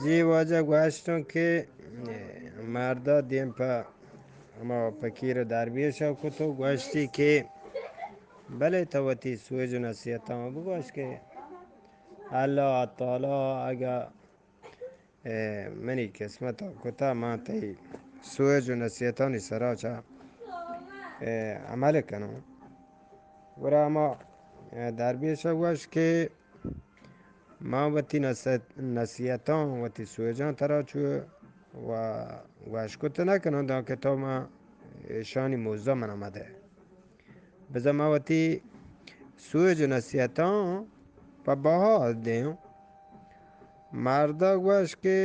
جی واجہ، گوشتوں کہ مردا دیم پہ ہما پکیر و درویشا کتو، گوشتی کہ بلے تو وتی سوج و نصیحتاں بگوش کہ اللہ تعالی اگا، اے، منی قسمت کتا، من تئی سوج و نصیحتانی سرا چا، اے، عمل کنوں۔ گڑا ہما، اے، درویشا گوشت کہ من وتی نصیحت-، نصیحتاں، وتی سوجاں ترا چو و گوش کت نہ کنوں، دانکہ تو من ایشانی موزہ منا مدے۔ بزاں من وتی سوج و نصیحتاں پہ بہا دیوں۔ مردا گوش کہ،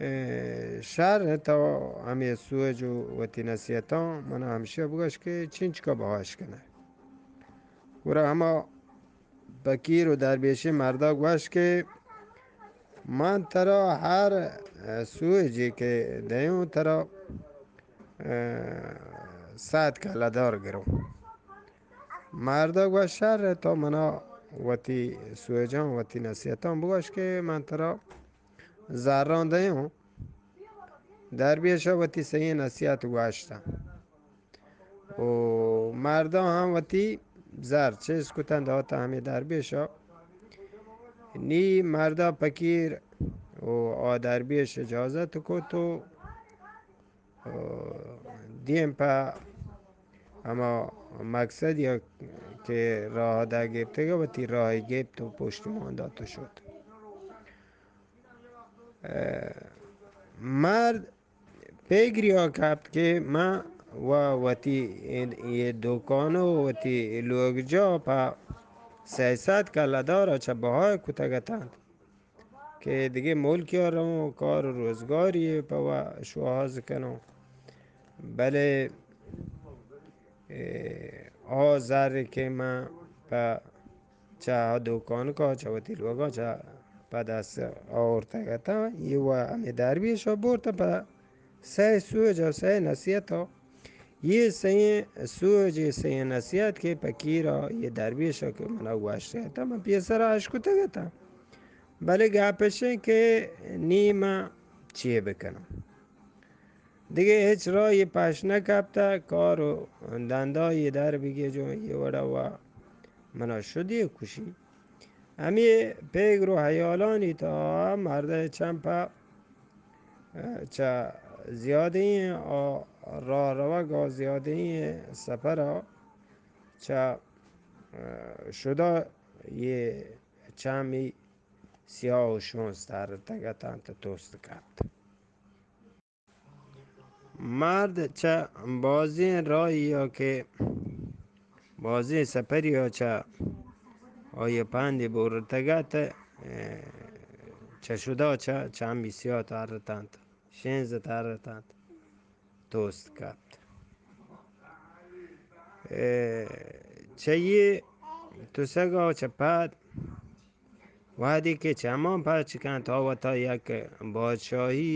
اے، شر، تو ہمے سوج و وتی نصیحتاں منا ہمشی بگوش کہ چنچکا بہاش کنئے۔ گڑا ہما پکیر و درویشیں مردا گوش کہ من ترا ہر، اے، سوجے کہ دیوں ترا، اے، صد کلدار گروں۔ مردا گوش شر، تو منا وتی سوجاں، وتی نصیحتاں بگوش کہ من ترا زراں دیوں۔ درویشا وتی سئیں نصیحت گوشتاں۔ و مرداں ہم وتی زر چست کتاں داتاں ہمے درویشا۔ نی مردا پکیر و آ درویش اجازت کت و، و دیم پہ ہما مقصد یا کہ راہ دا گپتگ، وتی راہ گپت و پشت مان دات و شد۔ اے، مرد پیگریا کپت کہ من و وتی اے دکان و وتی لوگجا پہ سئے سد کلدار چہ بہا کتگ اتنت کہ دگہ ملکیا رواں، کار و روزگاری پہ و شوہاز کناں، بلے، اے، آ زر کہ من پہ چہ دکانکا، چہ وتی لوگا، چہ پہ دست آورتگ اتاں، یہ و ہمیں درویشا برت پہ سئے سوج و سئے نصیحت و یہ سئیں سوج، یہ سئیں نصیحت کہ پکیرا، یہ درویشا کہ منا گوشت اتاں، من پیسرا اشکتگ اتاں۔ بلے گپ اشیں کہ نی من چے بکناں؟ دگہ ہچ راہی پش نہ کپتہ، کار و دندا یہ در بگیجوں، یہ وڑا و منا شدی کشی۔ ہمے پیگر و حیالانی تہا مردئے چم پہ، اہ، چہ زیادہیں آ راہ روگا، زیادہیں سفرا چہ، اہ، شدا یہ چمی سیاہ و شونز ترتگ اتنت، توست کپت۔ مرد چہ بازیں راہیا کہ بازیں سپریا چہ آئی پندی برتگ ات، اہ، چہ شدا چہ چمی سیاہ ترتنت، شنز ترتنت، توست کپت۔ اہ، چہ یہ تسگا چہ پد وہدے کہ چمان پچ کنت، آ وتا یک بادشاہی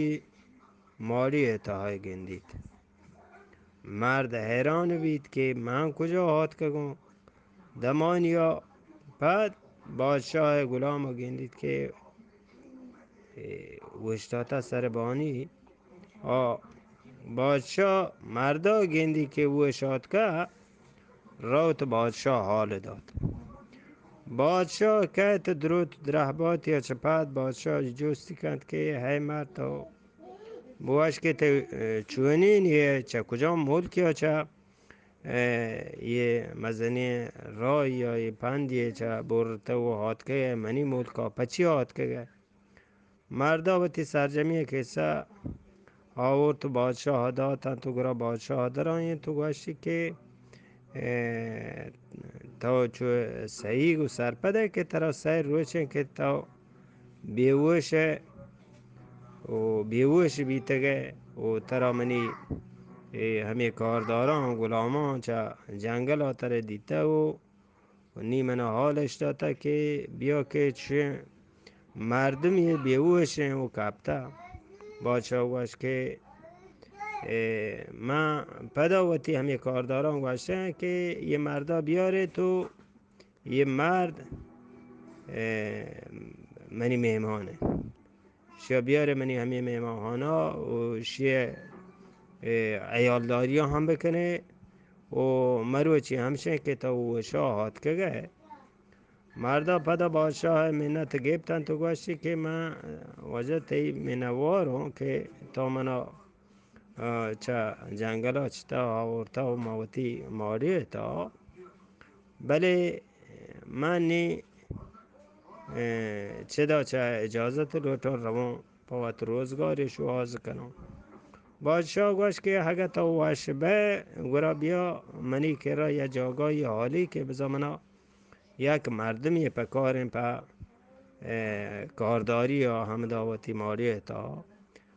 ماڑی ء تہا گندیت۔ مرد حیران بیت کہ من کجا آتکگوں۔ دمانیا پد بادشاہ ء غلام گندیت کہ، اے، اوشتاتہ سر بانی۔ آ بادشاہ مردا گندی کہ اوش آتکہ، روت بادشاہ حال دات۔ بادشاہ کئیت دروت درہباتی ء چہ پد بادشاہ جستی کنت کہ ہے مرد تو بوش کہ تئی، اے، چونین یہ چہ کجام ملکی ء چہ، اے، یہ مزنیں راہی ء یہ پندی ء چہ برتہ و آتکہ منی ملکا پچی آتکگہ؟ مردا وتی سرجمی کسہ آورت و بادشاہ داتنت و گڑا بادشاہ درائینت و گوشتی کہ، اے، تو چو سہیگ و سرپدے کہ ترا سئے روچیں کہ تو بیہوش ئے و بیہوش بیتگئے و ترا منی، اے، ہمے کارداراں، غلامان چہ جنگلا ترا دیتہ و و نی منا حالش داتہ کہ بیا کہ چہ مردمی بیہوشیں و کپتہ۔ بادشاہ گوشت کہ، اے، من پدا وتی ہمے کارداراں گوشتہ کہ یہ مردا بیارے تو یہ مرد اے، منی مہمان اِنت۔ شیا بیارے منی ہمے مہمانخانہ و شی، اے، عیالداریا ہم بکنے و مروچی ہمشیں کہ تو وشا آتکگئے۔ مردا پدا بادشاہ منت گپتنت و گوشتی کہ من واجہ تئی منوار اوں کہ تو منا، آ، چہ جنگلا چتا آورتا و ما وتی ماڑی تا، بلے من نی، اے، چدا چہ اجازت لوٹاں روان پہ وت روزگاری شوہاز کناں۔ بادشاہ گوشت کہ اگہ تو وش بئے، گڑا بیا منی کرا یک جاگاہی حالی کہ بزاں منا یک مردمی پہ کاریں پہ، اے، کارداری یا ہمدا وتی ماڑی تا۔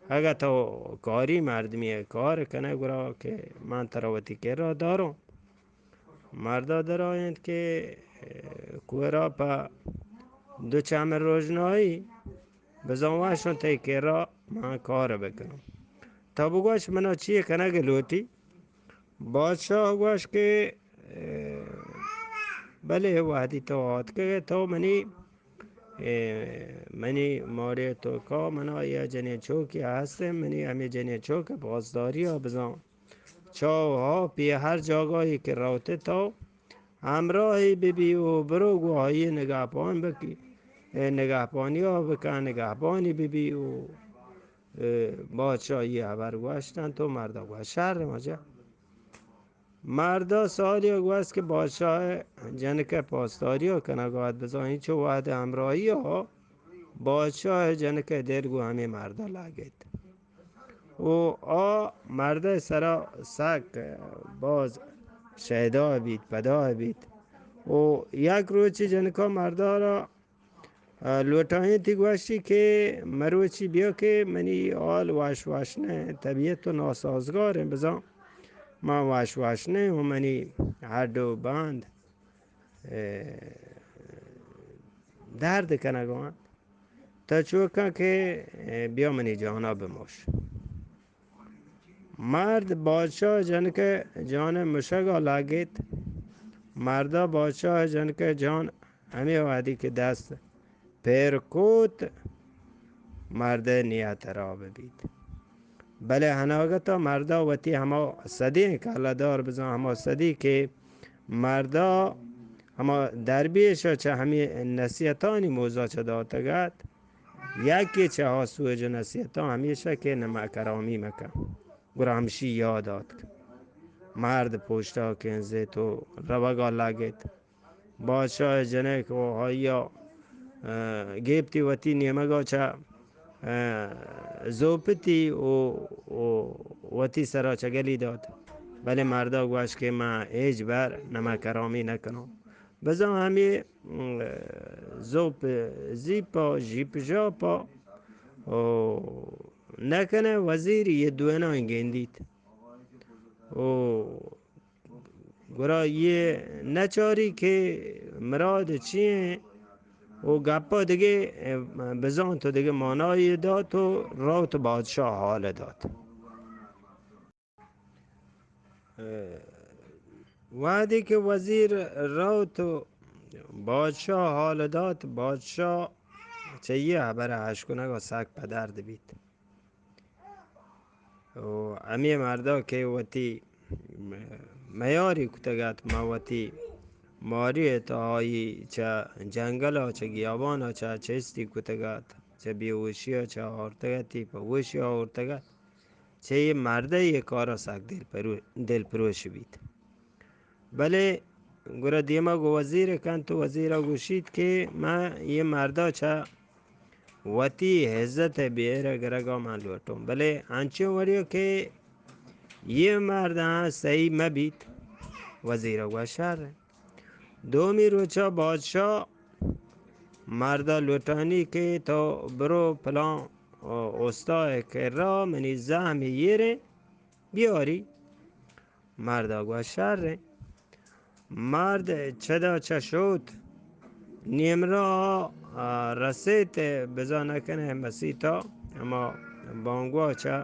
اگہ تو کاری مردمی کار کنے، گڑا کہ من ترا وتی کرا داراں۔ مردا درائینت کہ، اے، کورا پہ دو چم روژنائی بزاں وشاں تئی کرا من کار بکناں۔ تو بگوش منا چی کنگ لوٹی؟ بادشاہ گوشت کہ، اے، بلے وہدی تو آتکگئے تو منی، اے، منی ماڑی توکا منا یا جنین چوکی ہستیں، منی ہمے جنین چوک پاسداریا بزاں چو ہاپی ہر جاگاہی کہ روتے تو ہمراہی ببی و برو گوں آئی نگہبان بکی، اے، نگہبانیا بکن، نگہبانی ببی و، اے، بادشاہی ہبر گوشتنت و مردا گوشت شر واجہ۔ مردا سالیا گوست کہ بادشاہ جنکئے پاسداریا کنگا ات، بزاں اینچو وہد ہمراہیا بادشاہ جنکئے دل گوں ہمے مردا لگت۔ و آ مردئے سرا سک باز شیدا بیت، پدا بیت۔ و یک روچے جنکا مردارا، آ، لوٹائینتی گوشتی کہ مروچی بیا کہ منی حال وش وش نہ، طبیعت و ناسازگاریں، بزاں من وش وش نہ و منی ہڈ و بند، اے، درد کنگا انت۔ تو چو کن کہ، اے، بیا منی جانا بموش۔ مرد بادشاہ جنکئے جانئے مشگا لگت۔ مردا بادشاہ جنکئے جان ہمے وہدی کہ دست پر کت، مردئے نیت را ببیت۔ بلے ہناگتا مردا وتی ہما سدی کلہ دار بزاں ہما سدی کہ مردا ہما درویشا چہ ہمے نصیحتانی موزا چہ داتگ ات، یکے چہ آ سوج و نصیحتاں ہمیش ات کہ نمک حرامی مکن۔ گڑا ہمشی یاد آتک۔ مرد پشتا کنزت و روگا لگت۔ بادشاہ جنک و آئیا، آ، گیپتی وتی نیمگا چہ، آ، زوپتی و، و وتی سرا چہ گلی دات۔ بلے مردا گوشت کہ من ہچبر نمک حرامی نکناں۔ بزاں ہمے، م، زوپ زیپا، ژیپ ژاپا، و نکنئے وزیر یہ دوئیناں گندیت۔ و گڑا یہ نچاری کہ مراد چی ایں و گپا دگہ بزانت و دگہ مانایی دات و روت بادشاہ حال دات۔ وہدے کہ وزیر روت و بادشاہ حال دات، بادشاہ چہ یہ ہبر اشکنگا سک پہ درد بیت۔ و ہمے مردا کہ وتی میاری کتگ ات، ما وتی ماری ات، آئی چہ جنگلا، چہ گیابانا چہ چستی کتگ ات، چہ بیہوشیا چہ آورتگ اتی، پہ ہوشی آورتگ ات۔ چہ اے مردئے اے کارا سک دل پرو-، دلپروش بیت۔ بلے گڑا دیما گوں وزیر کنت و وزیرا گوشیت کہ من اے مردا چہ وتی عزتئے بیرہ گرگا من لوٹوں، بلے انچیں وڑیا کہ اے مرد ہاں صحیح مہ بیت۔ وزیرا گوشت شر۔ دومی روچا بادشاہ مردا لوٹانی کہ تو برو پلان استائے کرا منی زہمی ایریں بیاری۔ مردا گوشت شریں۔ مرد چدا چہ شوت، نیمراہ رسیت، بزاں نکنئے مسیتا ہما بانگوا چہ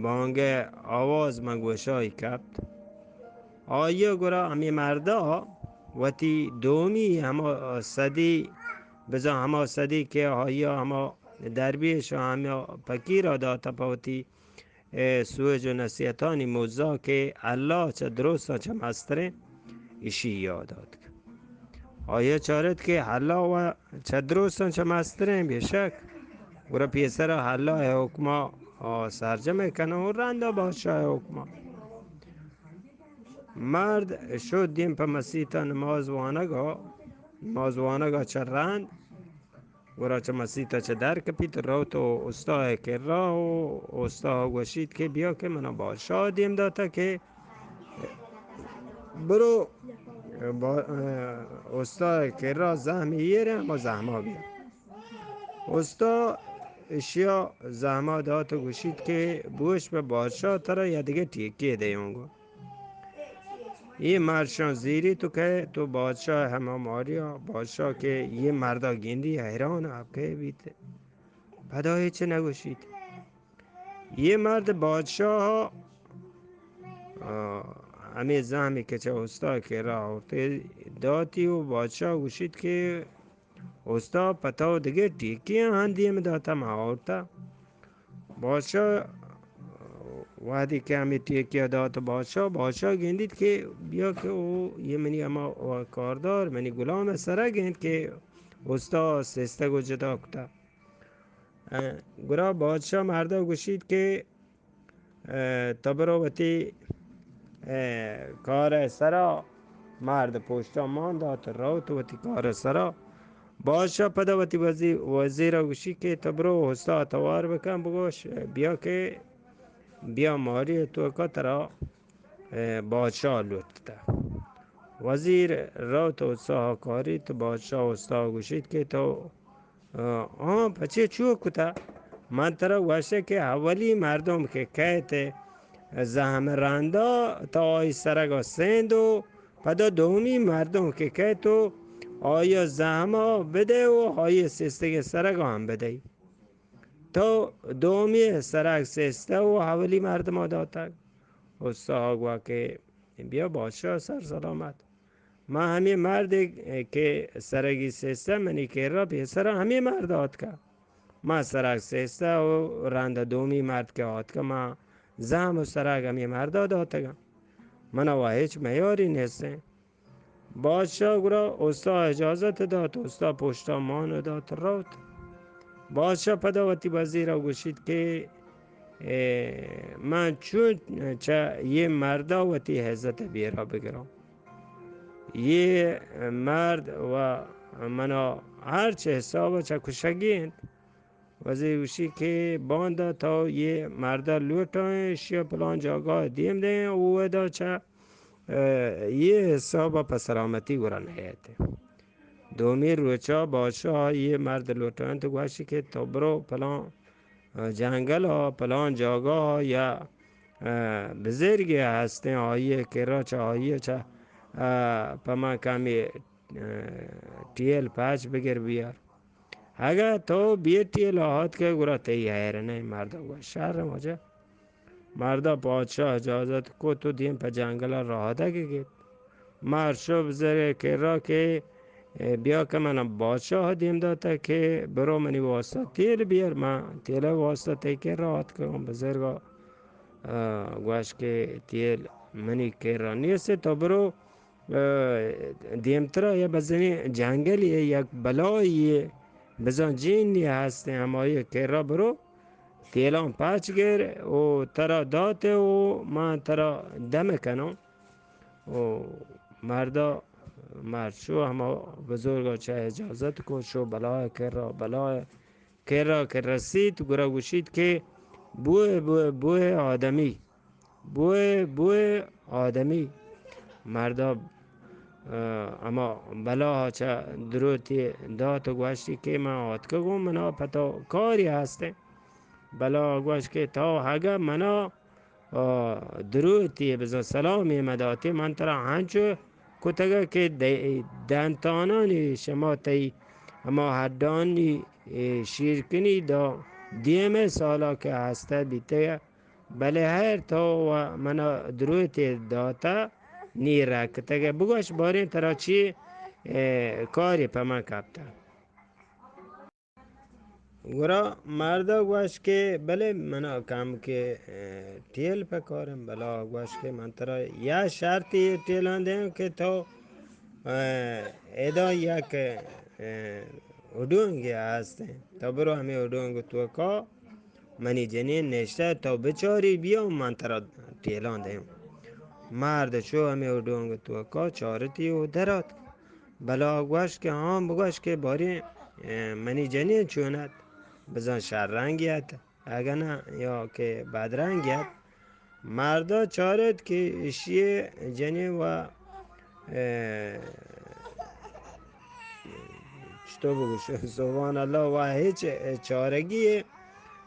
بانگئے آواز ماں گوشائی کپت۔ آئیا گڑا ہمے مردا وتی دومی ہما سدی بزاں ہما سدی کہ آئی ءَ ہما درویش ءُ ہما پکیر ءَ داتہ پہ وتی، اے، سوج ءُ نصیحتانی مزا کہ اللہ چہ درستاں چہ مستریں، ایشی یاد آتک۔ آئی ءَ چارت کہ اللہ و چہ درستاں چہ مستریں، بے شک، گڑا پیسرا اللہ ءِ حکما، آ، سرجم کناں و رندا بادشاہ ءِ حکما۔ مرد شد دیم پہ مسیت ءَ نماز وانگ ءَ، نماز وانگ ءَ چہ رند گڑا چہ مسیت ءَ چہ در کپیت، روت و استا ءِ کرا و استا ءَ گوشیت کہ بیا کہ منا بادشاہ دیم داتہ کہ برو با-، استا ءِ کرا زہمی ایریں، ہما زہما بیا۔ استا اشیا زہما دات و گوشیت کہ بوش بہ بادشاہ، ترا یا دگہ ٹیکے دیوں گو۔ اے مرشاں زیری تو کہ تو بادشاہ ہما ماریا، بادشاہ کہ اے مردا گندی حیران اب کہ بیت۔ پدا ہچ نگوشیت۔ اے مرد بادشاہ، آ، ہمے زہمی کہ چہ استا کرا آورتے داتی و بادشاہ گوشیت کہ استا پہ تو دگہ ٹیکے ہاں دیم داتا ما آورتا۔ بادشاہ وہدی کہ ہمے ٹیکے دات بادشاہ، بادشاہ گندیت کہ بیا کہ او اے منی ہما کاردار، منی غلام سرگ انت کہ استا سستگ و جدا کتا۔ گڑا بادشاہ مردا گوشیت کہ اے، تو برو وتی، اے، کار ءِ سرا۔ مرد پشتا مان دات، روت وتی کار ءِ سرا۔ بادشاہ پدا وتی وزی-، وزیر ءَ گوشی کہ تو برو استا توار بکن، بگوش بیا کہ بیا ماری توکا ترا، اے، بادشاہ لوٹتا۔ وزیر روت استا کاری تو بادشاہ استا گوشیت کہ تو آ، آ، پچے چو کتا؟ من ترا گوشت کہ اولی مردم کہ کئیت زہم رندا، تو آئی سرگا سندو، پدا دومی مردم کہ کئیت تو آئی زہما بدئے و آئی سستگیں سرگا ہم بدئے۔ تو دومی سرگ سستہ و اولی مردما داتگ۔ استا گوا کہ بیا بادشاہ سر سلامت۔ ما ہمے مردے کہ سرگی سستہ منی کرا پیسرا ہمے مرد آتکا۔ ما سرگ سستہ و رند دومی مرد کہ آتکا، ما زہم و سرگ ہمے مردا داتگا۔ منا و ہچ میاری نیستیں۔ بادشاہ گڑا استا اجازت دات، استا پشتا مان دات روت۔ بادشاہ پدا وتی وزیرا گوشیت کہ اے، من چون چہ اے مردا وتی عزت بیرا بگراں؟ اے مرد و منا ہرچ حساب چہ کشگی انت۔ وزیر گوشی کہ باندا تو اے مردا لوٹائیں، اشیا پلان جاگاہ دیم دیں، اودا چہ، اے، اے حساب پہ سلامتی گورا نیایت۔ دومی روچا بادشاہ اے مرد لوٹائیں تو گوشی کہ تو برو پلان جنگل ء پلان جاگاہ ء یا، ء، بزرگے ہستیں، آئی ء کرا چہ آئی ء چہ، ء، پہ من کمی، ء، ٹیل پچ بگر بیار۔ اگاں تو بے ٹیل آتکے گڑا تئی ہیر نہ۔ مردا گوشت شر واجہ۔ مردا پادشاہ اجازت کو تو دیم پہ جنگل ء راہ دگ گیت۔ مرد شو بزرگ کرا کہ، اے، بیا کہ من بادشاہ دیم داتا کہ برو منی واسطہ تیل بیار، من تیل واسطہ تئی کرا آتکگوں۔ بزرگا، آ، گوش کہ تیل منی کرا نیست، تو برو، آ، دیمترا یا بزنی جنگلی یک بلایی بزن جنی ہستیں، ہمائی کرا برو تیلان پچ گر و ترا داتے و من ترا دم کنوں۔ و مردا، مرد شو ہما بزرگا چہ اجازت کو، شو بلائے کرا، بلائے کرا کہ رسیت، گڑا گوشیت کہ بوئے، بوئے، بوئے آدمی، بوئے، بوئے آدمی۔ مردا، ء، ہما بلاہا چہ دروتی دات و گوشتی کہ من آتکگوں، منا پہ تو کاری ہستیں۔ بلاہا گوشت کہ تو اگہ منا آ، دروتی بزاں سلامی مداتی، من ترا ہنچو کتگ کہ دے-، دنتانانی شما تئی ہما ہڈانی، اے، شیرکنی دا دیمے سالا کہ ہستہ بیتگ، بلے ہیر تو و منا دروتی داتہ نی رکتگ۔ بگوش باریں ترا چی، اے، کاری پہ من کپتہ؟ گڑا مردا گوشت کہ بلے منا کمکے، اے، ٹیل پکاریں۔ بلا گوشت کہ من ترا یا شرطی ٹیلاں دیں کہ تو، اے، ادا یک، اے، اڈونگے ہستیں، تو برو ہمے اڈونگ توکا منی جنین نشتہ، تو بچاری بیا و من ترا ٹیلاں دیں۔ مرد شو ہمے اڈونگ توکا چارتی و درات۔ بلا گوشت کہ ہاں بگوش کہ باریں، اے، منی جنین چون ات، بزاں شر رنگی ات، اگہ نہ یا کہ بدرنگی ات۔ مردا چارت کہ اشی جنین و، اے، چطور بگوش، سبحان اللہ، و ہچ چارگی،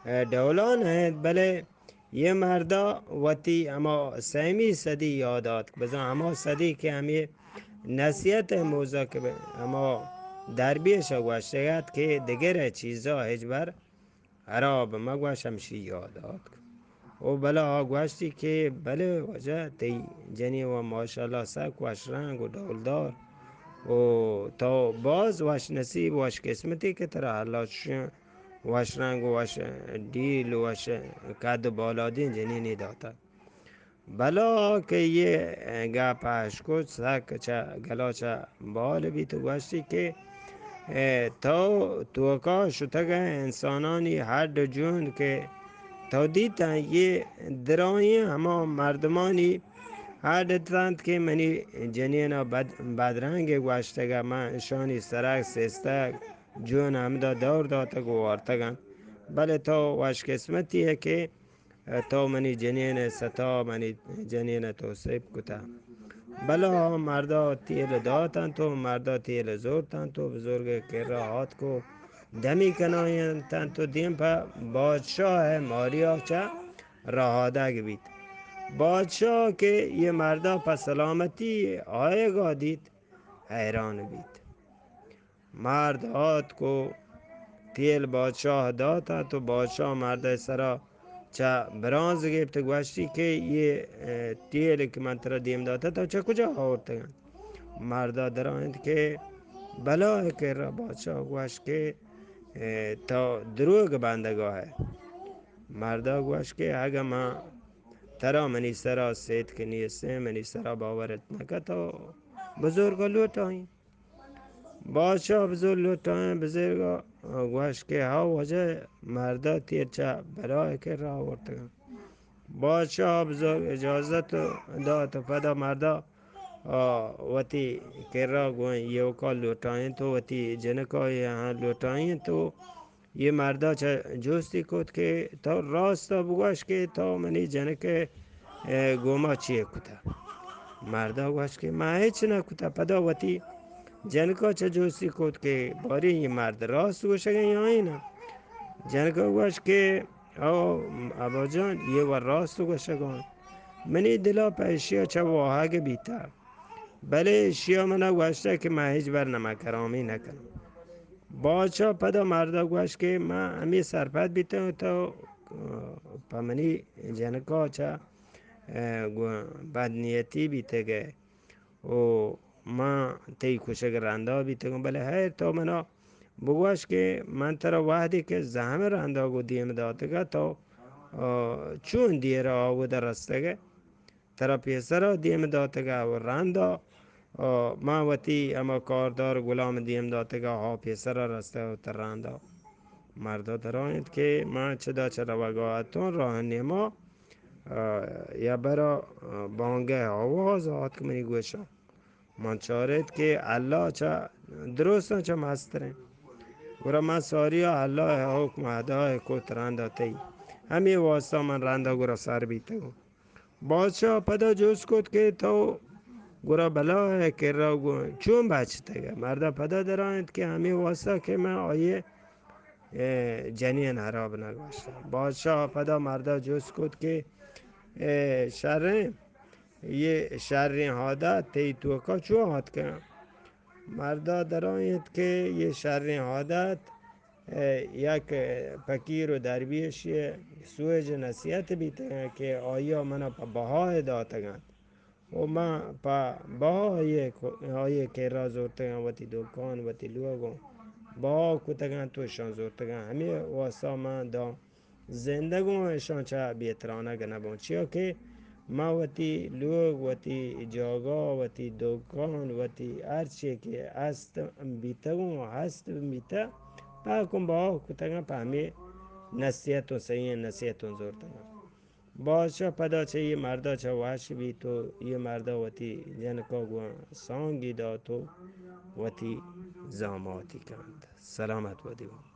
اے، ڈولان ہیں، بلے یہ مردا وتی ہما سیمی صدی یاد آت، بزاں ہما صدی کہ ہمے نصیحت موزہ کہ ہما دربیش گوشتگ ات کہ دگر چیزا ہچبر حراب مگوش، ہمشی یاد آتک۔ او بلا آ گوشتی کہ بلے واجہ تئی جنین و ماشاءاللہ سک وش رنگ و ڈولدار و تو باز وش نصیب، وش قسمتی کہ ترا اللہ چشیں وش رنگ و وش ڈیل و وش قد و بالادیں جنینے داتا۔ بلا کہ یہ گپ اشکت، سک چہ گلا چہ بال بیت و گوشتی کہ، اے، تو توکا شتگیں انسانانی ہڈ و جون کہ تو دیتاں، یہ درائیں ہما مردمانی ہڈ اتنت کہ منی جنینا بد-، بدرنگ گوشتگ، من اشانی سرگ سستگ، جون ہمدا دور داتگ و وارتگ انت۔ بلے تو وش قسمتی ہے کہ تو منی جنین ء ستا، منی جنین ء تو سیب کتا۔ بلا مردا تیل داتنت و مردا تیل زورتنت و بزرگ ء کرا آتک و دمی کنائینتنت و دیم پہ بادشاہ ء ماریا چہ رہادگ بیت۔ بادشاہ کہ یہ مردا پہ سلامتی آیگا دیت، حیران بیت۔ مرد آتک و تیل بادشاہ داتنت و بادشاہ مرد ء سرا چہ برانز گپت، گوشتی کہ یہ، اے، تیل کہ من ترا دیم داتہ تو چہ کجا آورتگ انت؟ مردا درائینت کہ بلا ء کرا۔ بادشاہ گوشت کہ، اے، تو دروگ بندگا ہے۔ مردا گوشت کہ اگہ من ترا منی سرا سیتک نیستیں، منی سرا باورت نکت تو بزرگ لوٹائیں۔ بادشاہ بزور لوٹائیں، بزرگا گوشت کہ ہا واجہ، مردا تیر چہ بلا ء کرا آورتگاں۔ بادشاہ بزور اجازت دات و پدا مردا، آ، وتی کرا گوں ایوکا لوٹائیں تو وتی جنکا یہاں لوٹائیں تو یہ مردا چہ جوستی کت کہ تو راستا بگوش کہ تو منی جنک ء گوما چی کتا؟ مردا گوشت کہ ما ہچ نہ کتا۔ پدا وتی جنکا چہ جوستی کت کہ باریں یہ مرد راست گوشگ ء یا نہ؟ جنکا گوشت کہ او ابا جان، یہ و راست گوشگ ء، منی دلا پہ اشیا چہ واہگ بیتا۔ بلے ایشیا منا گوشتہ کہ من ہچبر نمک حرامی نکنم۔ بادشاہ پدا مردا گوشت کہ من ہمے سرپد بیتگوں تو، آ، پہ منی جنکا چہ، آ، گو-، بدنیتی بیتگئے و من تئی کشگ رندا بیتگوں، بلے حیر تو منا بگوش کہ من ترا وہدے کہ زہم رندا گوں دیم داتگا تو، آ، چون دیرا اودا رستگئے؟ ترا پیسرا دیم داتگا و رندا، آ، من وتی ہما کاردار غلام دیم داتگا، ہا پیسرا رستہ و ترا رندا۔ مردا درائینت کہ من چدا چہ روگا اتوں، راہ نیما، آ، یا برا، آ، بانگہ آواز آتک منی گوشا۔ من چاریت کہ اللہ چہ درستاں چہ مستریں۔ گڑا من ساریا اللہ حکم ادا کت رندا تئی۔ ہمے واسطہ من رندا گڑا سر بیتگوں۔ بادشاہ پدا جست کت کہ تو گڑا بلا ء کرا گوں چون بچتگ؟ مردا پدا درائینت کہ ہمے واسطہ کہ من آئی ء، اے، جنین حراب نگوشتہ۔ بادشاہ پدا مردا جست کت کہ، اے، شریں، یہ شریں عادت تئی توکا چون آتکگ؟ مردا درائینت کہ یہ شریں عادت، اے، یک پکیر و درویشے سوج نصیحت بیتگاں کہ آیا منا پہ بہائے داتگاں و من پہ بہائے آئی کرا زورتگاں وتی دکان، وتی لوگوں۔ باہ کتگاں تو اشاں زورتگاں۔ ہمے واسطہ من داں زندگوں اشاں چہ بے ترانگ نہ بوں، چیا کہ من وتی لوگ، وتی جاگہ، وتی دکان، وتی ہرچے کہ است بیتگوں، ہست بیتہ، پاکوں باہ کتگاں، پہ ہمے نصیحتوں، صحیح نصیحتوں زورتگاں۔ بادشاہ پدا چہ اے مردا چہ وش بیت و اے مردا وتی جنکا گوں سانگی دات و وتی زاماتی کنت۔ سلامت بادی بو۔